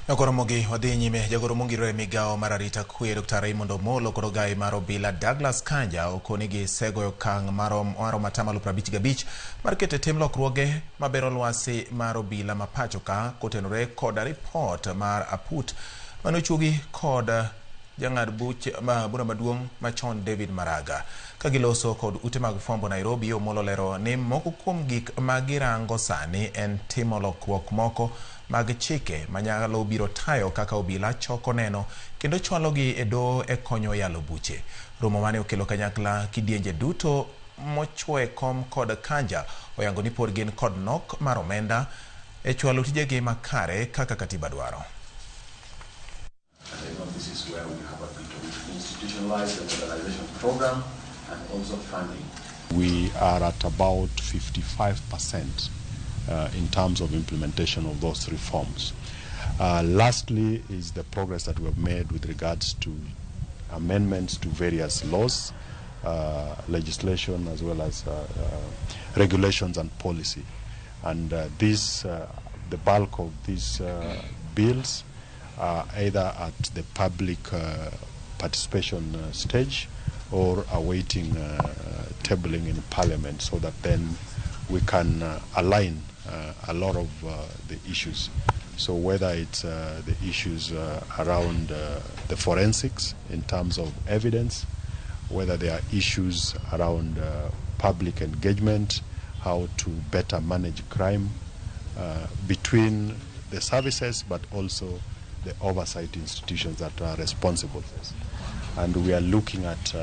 Okoromogi wadhi nyime. Jagoro mongirore e migawo mar arita kwe Dr. Raymond Omolo kod ogai mar obila Douglas Kanja okoni gisegoyo okang' maromo atamalo 55 mar keto e tim lokruoge mabero lwasi mar obila ma pacho ka kotenore kod ripot mar aput manochuogi kod jang'ad bura maduong' machon David Maraga. Ka giloso kod ute mag fwambo Nairobi, Omolo lero ni moko kuom gik ma girango sani en timo lokruok moko mag chike manyalo biro tayo kaka obila choko neno kendo chwalogi e doho e konyo yalo buche. Romo mane okelo kanyakla kidienje duto mochwo e kom kod Kanja oyango ni pod gin kod nok mar omenda e chwalo tijegi makare kaka katiba dwaro. And I know this is where we have a bit of institutionalized the modernization program and also funding. We are at about 55% in terms of implementation of those reforms. Lastly is the progress that we have made with regards to amendments to various laws, legislation, as well as regulations and policy. And the bulk of these bills are either at the public participation stage or awaiting tabling in Parliament, so that then we can align a lot of the issues. So whether it's the issues around the forensics in terms of evidence, whether there are issues around public engagement, how to better manage crime between the services, but also the oversight institutions that are responsible. And we are looking at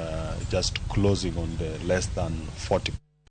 just closing on the less than 40.